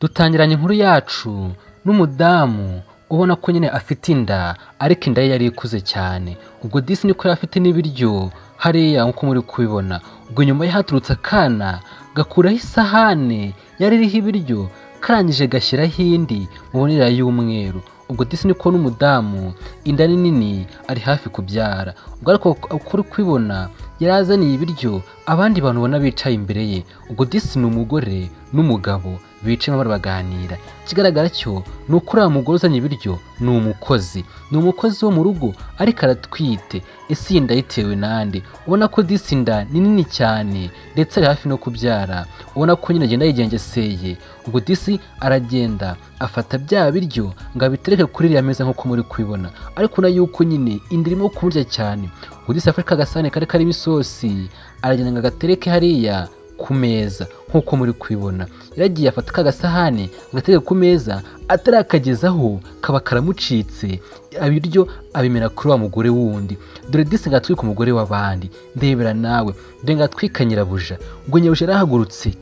Dutangiranye inkuru yacu n'umudamu ubona ko nyine afite inda, ariko inda ye yari ikuze cyane. Ubwo disi niko yari afite n'ibiryo hariya nk'uko muri kubibona. Ubwo nyuma ye haturutse akana gakuraho isahane yari iriho ibiryo, karangije gashyiraho indi mubonera y'umweru. Ubwo disi niko n'umudamu inda ni nini, ari hafi kubyara. Ubwo ariko uko uri kubibona, yari azaniye ibiryo abandi bantu ubona bicaye imbere ye. Ubwo disi ni umugore n'umugabo bicayemo barabaganira. Ikigaragara cyo ni uko uriya mugore uzanye ibiryo ni umukozi, ni umukozi wo mu rugo, ariko aratwite. Ese iyi nda yitewe nande? Ubona ko disi inda ni nini cyane, ndetse ari hafi no kubyara. Ubona ko nyine agenda yigengeseye. Ubwo disi aragenda afata bya biryo ngo abitereke kuri iriya meza nk'uko muri kubibona, ariko ubona yuko nyine inda irimo kumurya cyane. Ubwo disi afashe agasahani kari karimo isosi, aragenda ngo agatereke hariya ku meza nk'uko muri kubibona. Yaragiye afata ka gasahani agatereka ku meza, atarakagezaho kaba karamucitse, ibiryo abimena kuri wa mugore wundi. Dore disi ngo atwike umugore w'abandi, ndebera nawe, dore ngo atwika nyirabuja. Ubwo nyirabuja yarahagurutse,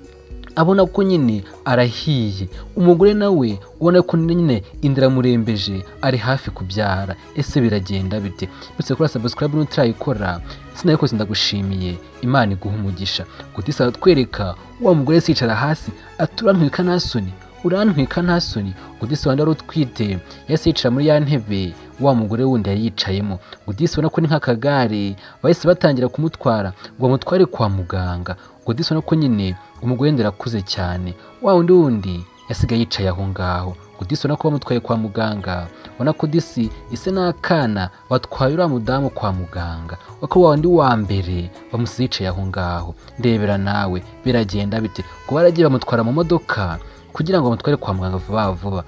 abona ko nyine arahiye. Umugore nawe ubona ko nyine inda iramurembeje, ari hafi kubyara. Ese biragenda bite? Ndetse kuri subscribe n'utarayikora, sinabikoze, ndagushimiye, Imana iguha umugisha. Gutisa aratwereka wa mugore se yicara hasi, ati: "Urantwika nta soni, urantwika nta soni." Gudisi wandi wari utwite yahise yicara muri ya ntebe wa mugore wundi yari yicayemo. Gudisi ubona ko ni nk'akagare, bahise batangira kumutwara ngo bamutware kwa muganga. Gudisi ubona ko nyine umugore wenda arakuze cyane, wa wundi wundi yasigaye yicaye aho ngaho. Gudisi ubona ko bamutwaye kwa muganga, ubona ko disi ise n'akana batwaye uriya mudamu kwa muganga, ko wa wundi wa mbere bamusize yicaye aho ngaho. Ndebera nawe, biragenda bite? Ngo baragiye bamutwara mu modoka kugira ngo bamutware kwa muganga vuba vuba.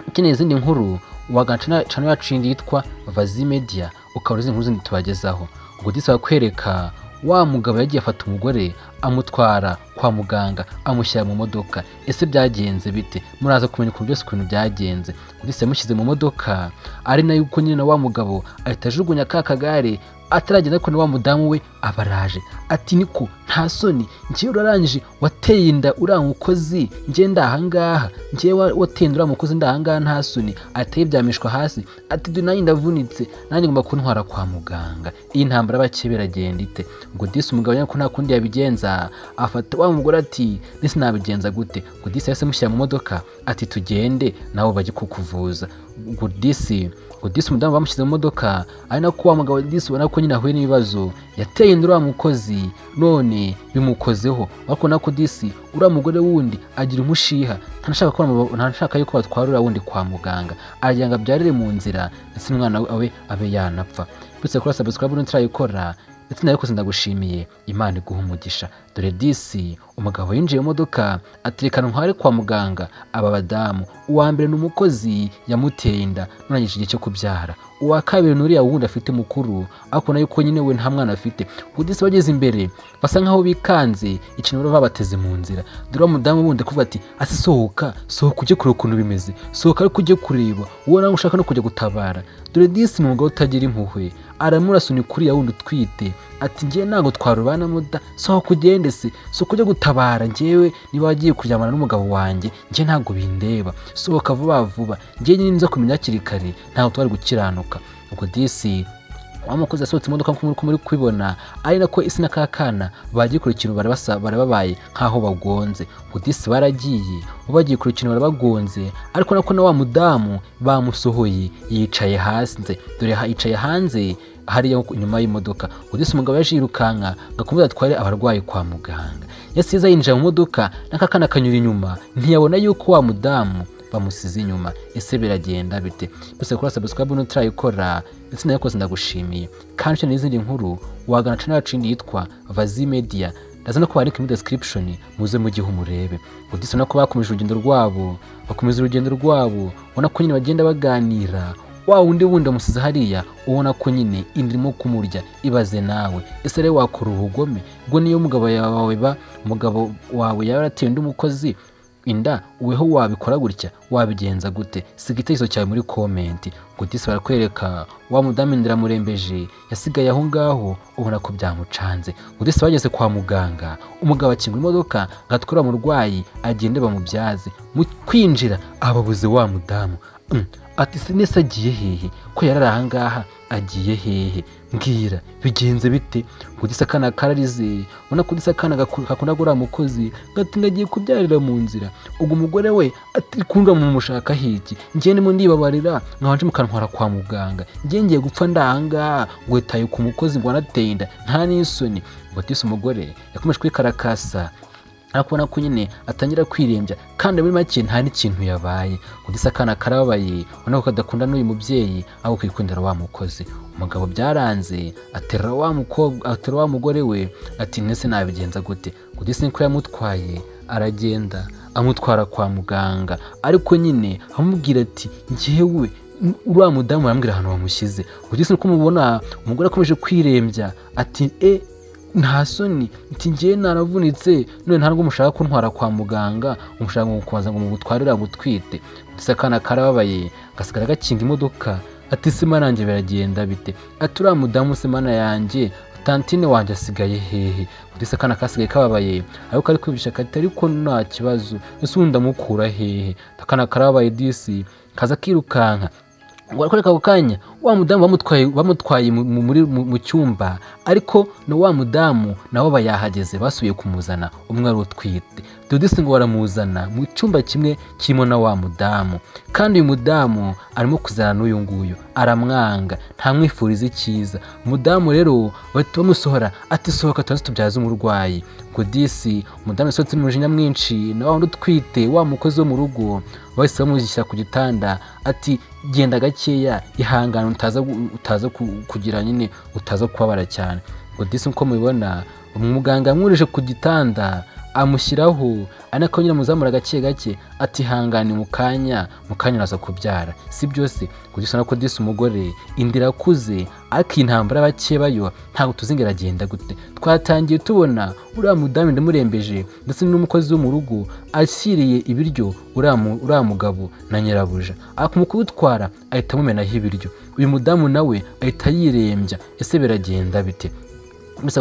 Ukeneye izindi nkuru, wagana channel yacu yindi yitwa Vazi Media, ukabona izindi nkuru zindi tubagezaho. Ubwo disi bakwereka wa mugabo yagiye afata umugore, amutwara kwa muganga, amushyira mu modoka. Ese byagenze bite? Muraza kumenya ukuntu byose, ukuntu byagenze. Disi yamushyize mu modoka, ari nayo uko nyine na wa mugabo ahita ajugunya ka kagare. Ataragenda ariko na wa mudamu we abaraje, ati: "Niko nta soni, njyewe urarangije wateye inda uriya mukozi, njye ndahangaha, njyewe wateye inda uriya mukozi ndahangaha, nta soni." Ahita yiryamishwa hasi, ati: "Dore nanjye ndavunitse, nanjye ngomba kuntwara kwa muganga." Iyi ntambara bake biragenda ite? Ngo disi umugabo nyine ko nta kundi yabigenza, afata wa mugore ati: "Nese nabigenza gute?" Ngo disi yahise amushyira mu modoka, ati: "Tugende nawe bajye kukuvuza." Ngo disi umudamu bamushyize mu modoka, ari nako wa mugabo disi ubona ko nyine ahuye n'ibibazo, yateye inda uriya mukozi none bimukozeho. Ariko nako disi uriya mugore wundi agira umushiha, ntanashaka yuko batwara uriya wundi kwa muganga, aragira ngo abyarire mu nzira, ndetse n'umwana we abe yanapfa. Bityo kuri subscribe n'utarayikora, ndetse nawe ndagushimiye, Imana iguha umugisha. Dore disi umugabo yinjiye mu modoka, aterekana ntware kwa muganga aba badamu. Uwa mbere ni umukozi yamuteye inda none agejeje igihe cyo kubyara. Uwa kabiri ni uriya wundi afite mukuru, ariko nayo ko nyine we nta mwana afite. Ubwo disi bageze imbere basa nkaho bikanze ikintu baba babateze mu nzira. Dore wa mudamu wundi kuvuga ati: "Ase sohoka, sohoka ujye kureba ukuntu bimeze, sohoka ariko ujye kureba wowe nawe ushaka no kujya gutabara." Dore disi ni umugabo utagira impuhwe, aramurasunika uriya wundi utwite, ati: "Njyewe ntabwo twarubanamo da, sohoka ugende se, sohoka ujye gutabara. Njyewe niba wagiye kuryamana n'umugabo wanjye, njye ntabwo bindeba, sohoka vuba vuba. Njyewe nyine nza kumenya hakiri kare, ntabwo twari gukiranuka." Ubwo disi wa mukozi yasohotse imodoka nk'uko muri kubibona, ari nako isi na kakana bagiye kure ikintu, barababaye nk'aho bagonze. Ubwo disi baragiye, bo bagiye kure ikintu barabagonze, ariko nako na wa mudamu bamusohoye yicaye hanze. Dore yicaye hanze hariya inyuma y'imodoka. Ubwo disi umugabo yaje yirukanka ngo akomeze atware abarwayi kwa muganga. Yasize yinjira mu modoka, n'akakana kanyura inyuma, ntiyabona yuko wa mudamu bamusize inyuma. Ese biragenda bite? Gusa kuri subscribe n'utarayikora, ndetse nayo kose ndagushimiye. Kandi ukeneye n'izindi nkuru, wagana channel yacu yindi yitwa Vazi Media, ndaza no kuba link muri description, muze mujyeho umurebe. Ubwo disi ubona ko bakomeje urugendo rwabo, bakomeza urugendo rwabo, ubona ko nyine bagenda baganira. Wa wundi wundi amusize hariya, ubona ko nyine inda irimo kumurya. Ibaze nawe, ese rero wakora ubugome bwo niyo umugabo wawe ba umugabo wawe yaba yarateye undi mukozi? Inda weho wabikora gutya? Wabigenza gute? Siga igitekerezo cyawe muri comment. Ngo disi barakwereka wa mudamu inda iramurembeje, yasigaye aho ngaho, ubona ko byamucanze. Ngo disi bageze kwa muganga, umugabo akingura imodoka ngo atware umurwayi agende bamubyaze. Mu kwinjira ababuze wa mudamu. Ati sinese agiye hehe? Ko yarari aha ngaha, agiye hehe? Mbwira bigenze bite? Ngo disi akana kararize, ubona ko disi akana gakunda uriya mukozi, gati ngagiye kubyarira mu nzira. Ubwo umugore we ati kunda mumushaka hiki? Njye ndimo ndibabarira, mwabanje mukantwara kwa muganga, njye ngiye gupfa ndahangaha, ngo witaye ku mukozi, ngo wanateye inda, nta n'isoni. Ngo disi umugore yakomeje kwikarakasa, ariko ko nyine atangira kwirembya, kandi muri make nta n'ikintu yabaye. Ngo disi akana karababaye, ubona ko kadakunda n'uyu mubyeyi, ahubwo kwikundira wa mukozi. Umugabo byaranze, aterura wa mukobwa, aterura wa mugore we, ati ndetse nabigenza gute? Ngo disi niko yamutwaye, aragenda amutwara kwa muganga, ariko nyine amubwira ati njyewe uriya mudamu arambwira ahantu bamushyize. Ngo disi niko mubona umugore akomeje kwirembya, ati e nta soni, ati njyewe naravunitse, none ntabwo mushaka kuntwara kwa muganga, mushaka ngo kubanza ngo mugutwarira gutwite. Ndetse akana karababaye, gasigara gakinga imodoka, ati se mana yanjye biragenda bite? Ati uriya mudamu se mana yanjye, tantine wanjye asigaye hehe? Ndetse akana kasigaye kababaye, ariko kari kwigisha kati ariko nta kibazo, ese ubundi ndamukura hehe? Akana karababaye disi, kaza kirukanka. Ngo arakwereka ako kanya wa mudamu bamutwaye mu cyumba, ariko na wa mudamu nabo bayahageze, basubiye kumuzana umwe wari utwite. Dodisi ngo baramuzana mu cyumba kimwe kirimo na wa mudamu, kandi uyu mudamu arimo kuzana n'uyu nguyu aramwanga, ntamwifuriza icyiza. Umudamu rero bahita bamusohora, ati sohoka tubanze tubyaze umurwayi. Ngo disi umudamu yasohotse n'umujinya mwinshi, na wa wundi utwite, wa mukozi wo mu rugo, bahise bamushyira ku gitanda, ati genda gakeya, ihangane, utaza kugira nyine utaza kubabara cyane. Ngo disi uko mubibona, umuganga yamwurije ku gitanda amushyiraho, ari nako nyine amuzamura gake gake, ati hangane, mu kanya uraza kubyara, si byose. Ngo disi ko disi umugore inda irakuze, ariko iyi ntambara bakebayo ntabwo tuzi ngo iragenda gute. Twatangiye tubona uriya mudamu ndamurembeje, ndetse n'umukozi wo mu rugo ashyiriye ibiryo uriya mugabo na nyirabuja, ariko mu kubitwara ahita amumenaho ibiryo, uyu mudamu nawe ahita yirembya. Ese biragenda bite? Mbese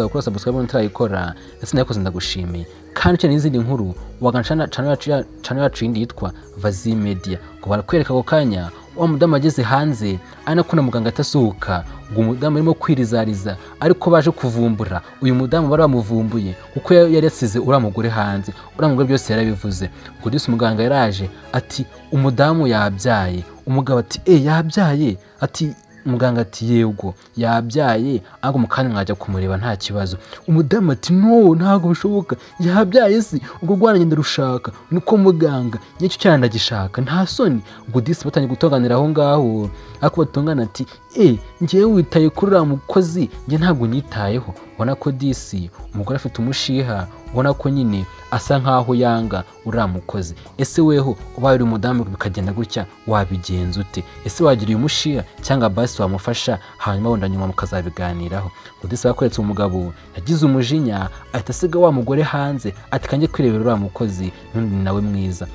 gukora subscribe ntarayikora, ndetse nayakoze, ndagushimiye. Kandi ukeneye n'izindi nkuru wagana channel yacu yindi yitwa Vazi Media. Ngo barakwereka ako kanya wa mudamu ageze hanze, ari nako na muganga atasohoka. Ngo umudamu arimo kwirizariza, ariko baje kuvumbura uyu mudamu bari bamuvumbuye, kuko yari yasize uriya mugore hanze. Uriya mugore byose yarabivuze. Ngo disi umuganga yaraje, ati umudamu yabyaye. Umugabo ati e yabyaye? Ati muganga ati yego yabyaye, ariko mu kanya mwajya kumureba nta kibazo. Umudamu ati no, ntabwo bishoboka, yabyaye si ubwo rwana ngenda rushaka niko muganga nicyo cyane ndagishaka, nta soni. Ubwo disi batangiye gutonganira aho ngaho, ariko batongana ati e ngewe witaye kuri uriya mukozi, njye ntabwo unyitayeho. Ubona ko disi umugore afite umushiha, ubona ko nyine asa nkaho yanga uriya mukozi. Ese weho ubaye uri umudamu bikagenda gutya, wabigenza ute? Ese wagira uyu mushiha cyangwa basi wamufasha, hanyuma wenda nyuma mukazabiganiraho? Ngo disi bakweretse umugabo yagize umujinya, ahita asiga wa mugore hanze, ati kanjye kwirebera uriya mukozi n'undi nawe mwiza.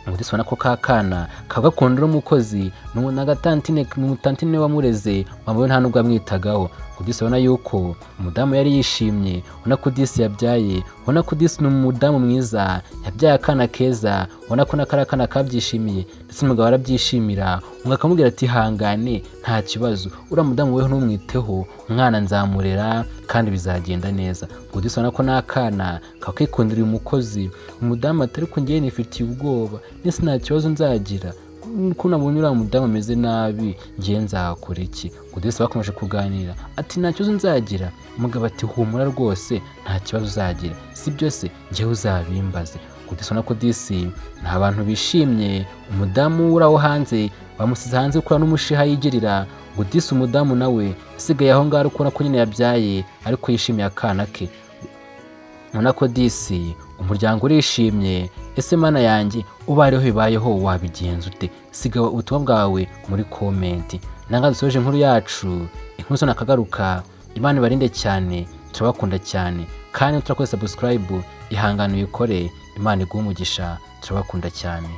Ngo disi ubona ko ka kana kaba gakunda uno mukozi n'agatantine, umutantine wamureze wambaye nta nubwo amwitagaho. Ngo disi ubona yuko umudamu yari yishimye, ubona ko disi yabyaye, ubona ko disi ni umudamu mwiza, yabyaye akana keza, ubona ko n'akariya kana kabyishimiye, ndetse n'umugabo arabyishimira. Umugabo akamubwira ati hangane nta kibazo, uriya mudamu weho ntumwiteho, umwana nzamurera kandi bizagenda neza. Ngo disi ubona ko n'akana kakikundira uyu mukozi. Umudamu ati ariko ngewe nifitiye ubwoba, nese nta kibazo nzagira ko nabonye uriya mudamu ameze nabi, ngewe nzakora iki? Ngo disi bakomeje kuganira, ati nta kibazo nzagira. Umugabo ati humura rwose nta kibazo uzagira, si byo se ngewe uzabimbaze. Ngo disi ubona ko disi nta bantu bishimye, umudamu uri aho hanze bamusize hanze kubera n'umushiha yigirira. Ngo disi umudamu nawe yasigaye aho ngaho, ariko ubona ko nyine yabyaye, ariko yishimiye akana ke. Ubona ko disi umuryango urishimye. Ese mana yanjye, ubayeho bibayeho wabigenza ute? Siga ubutumwa bwawe muri comment. Nanga dusoje inkuru yacu, inkuru zo nakagaruka. Imana ibarinde cyane. Turabakunda cyane, kandi turakoze. Subscribe, ihangane uyikore. Imana iguhe umugisha. Turabakunda cyane.